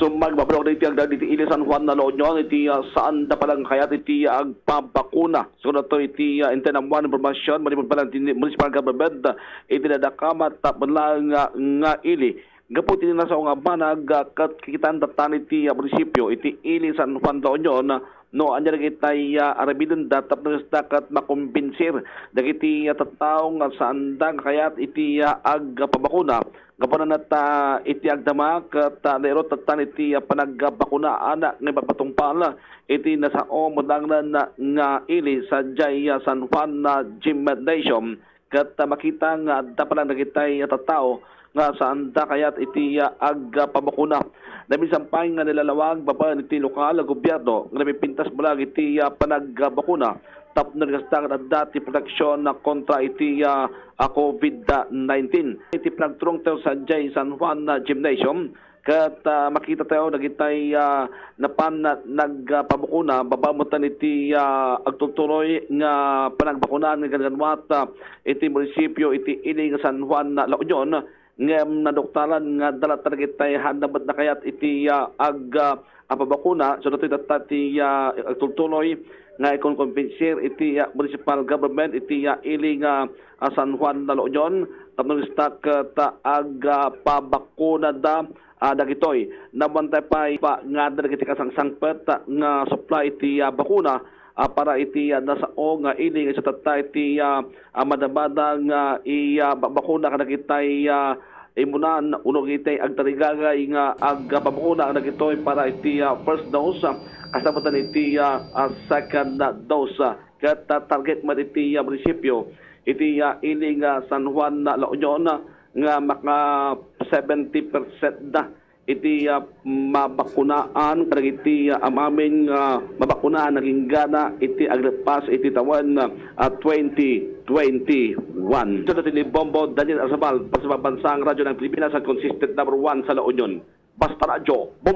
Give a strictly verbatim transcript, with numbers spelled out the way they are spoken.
Magbabalak iti agdagiti ili San Juan na La Union iti, ah, saan da palang kayat iti, ah, agpabakuna. Siguradto iti, ah, intay ammo nga impormasyon, manipud pala iti municipal government, ah, iti nadakamat, ah, nga, nga ili. Gapu iti nasao nga banag, ah, ket kikitaan da tan iti, ah, munisipyo iti ili San Juan La Union, ah, no ania dagitay, ah, aramidenda tapno kasta ket makombinsir dagiti, ah, tattao nga saan da nga kayat iti, ah, agpabakuna. Gapu na ta iti agdama ket, ah, nairut tan iti, ah, panagbakunaan nga ipapatungpal iti nasao met laeng nga ili sadiay, ah, San Juan, ah, Gymnasium. Ket, ah, makita nga adda pala dagitay, ah, tattao nga saan da kayat iti, ah, agpabakuna. Naminsan pay nga nilalawag babaen iti lokal a gobyerno nga napipintas balag iti, ah, panagbakuna tapno kasta nga adda ti proteksyon kontra iti, ah, ah, COVID nineteen. Iti panagturongtayo sadiay San Juan, ah, Gymnasium, ket, ah, makitatayo dagitay, ah, napan na nagpabakuna babaen met iti, ah, agtultuloy nga panagbakunaan nga ginaganuat, ah, iti munisipyo iti ili nga San Juan, ah, La Union. Ngem naduktalan nga adda latta dagitay haanda met nga kayat iti, ah, ag, ah, apabakuna. So, datoy tatta ti, ah, agtultuloy nga ikonkombinsir iti, ah, municipal government iti, ah, ili nga, ah, San Juan La Union tapno kasta ket, ah, ag, ah, pabakunada, ah, dagitoy. Namuantay pay pa nga adda dagiti kasangsangpet, ah, nga supply iti, ah, bakuna, ah, para iti, ah, nasao nga ili nga isu tatta iti, ah, ah, madamada nga i, ah, ba-, bakuna kadagitay, ah, imunan uno iti agtarigagay nga agpabakuna kadagitoy para iti, ah, first dose, ah, kasabutan iti, ah, ah, second dose, ah. Ket, ah, target met iti, ah, munisipyo iti, ah, ili nga San Juan La Union, ah, nga maka seventy percent da iti, ah, mabakunaan kadagiti, ah, am-amin nga mabakunaan agingga iti aglepas iti tawen, ah, twenty twenty-one. Ito dati ni Bombo Daniel Arzabal, Pagsabagbansang Radyo ng Pilipinas, ang consistent number one sa La Union. Basta Radyo, Bombo!